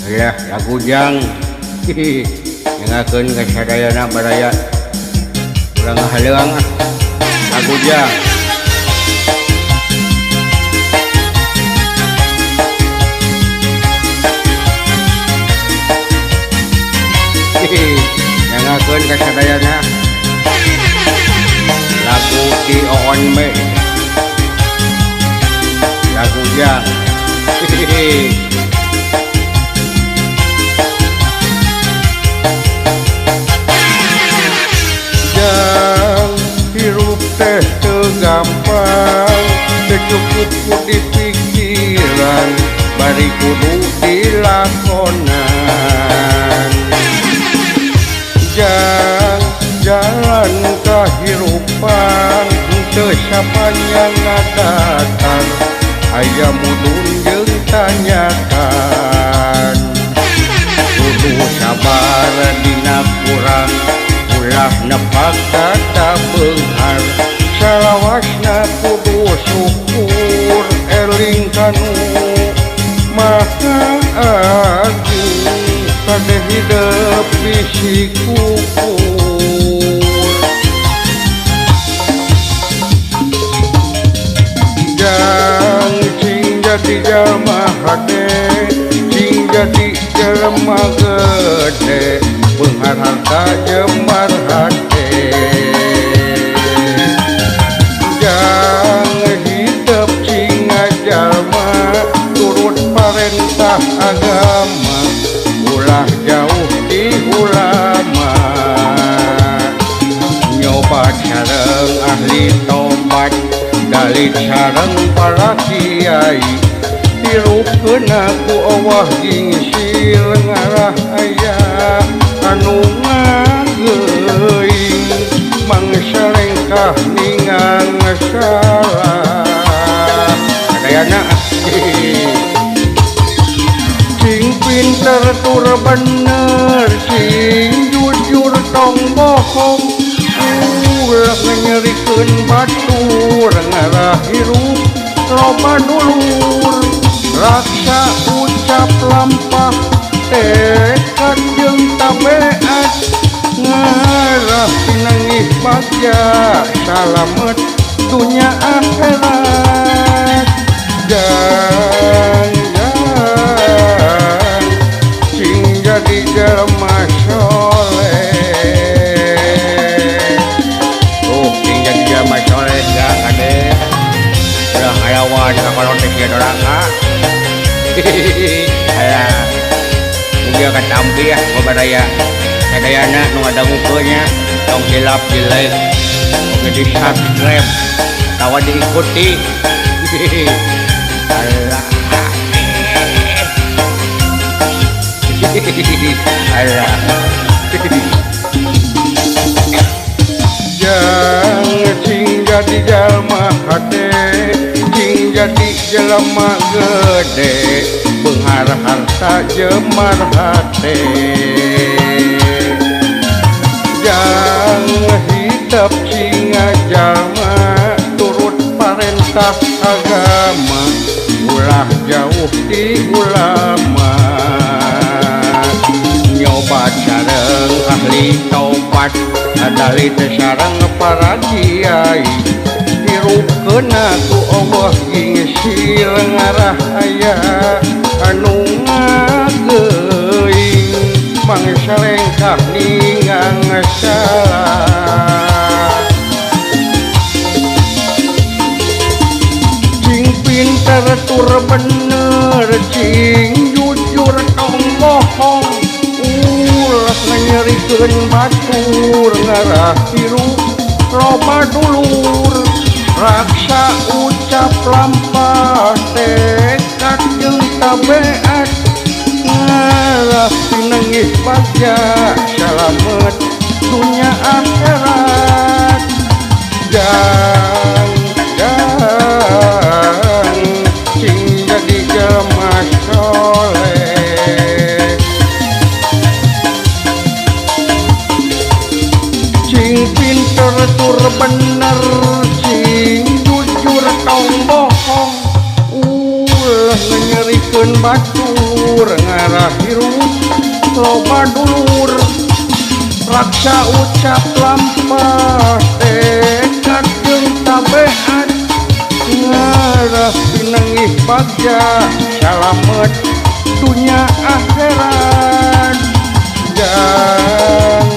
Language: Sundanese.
Ya, lagu jang. Nyengakeun ka sadayana baraya. Urang ngahaleuang ah. Lagu jang. Nyengakeun ka sadayana. Lagu ti Oon Me. Lagu jang. Jang hirup teh teu gampang, teu cukup ku dipikiran, bari kudu dilakonan. Jang jalan kahirupan teu sapanjang ngadatar, aya mudun jeung tanyakan. Kudu sabar dina kurang, ulah nepak kata beunghar, salawasna kudu syukur eling kanu maha agung, kade hidep bisi kukur. Jang cing jadi jalma hade, cing jadi jelema gede, beunghar harta jemar hate. Jang hidup cing jalma turut parentah agama, ulah jauh di ulama. Nyoba sareng ahli tobat, dalit sareng para kiai, tirukeun ku Allah gingsir ngarah aya anu ngageuing, mangsa lengkah ningang salah. Sadayana cing pinter tur bener, cing jujur tong bohong, ulah nyerikeun batur ngarah hirup loba dulur. Raksa ucap lampah tekad jeung tabeat, ngarah pinangih bagja salamet dunya akhirat. Jang jang cing jadi jelema soleh. Tuh cing jadi jelema soleh ya kade. Ulah ngalawan ka kalotek ieu doraka. Alah, mugia katampi ah baraya. Sadayana nu ngadangukeun nya tong hilap di like, oge di subscribe, atawa diikuti. Alah. Alah. Jang cing jadi jalma hade, cing jadi jelema gede, beunghar harta jemar hate. Jang hidup cing jalma turut parentah agama, ulah jauh ti ulama. Nyoba sareng ahli tobat, adalit sareng para kiai, tirukeun ku Allah gingsir ngarah aya anu ngageuing, mangsa lengkah ningang salah. Cing pinter tur bener, cing jujur tong bohong, ulah nyerikeun batur ngarah hirup loba dulur. Raksa ucap lampah tekad jeung tabeat, ngarah pinangih bagja salamet dunya akhirat. Jang jang cing jadi jelema soleh. Cing pinter tur bener, cing jujur tong bohong, ulah nyerikeun batur ngarah hirup loba dulur. Raksa ucap lampah tekad jeung tabeat, ngarah pinanggih bagja salamet dunya akhirat. Jangan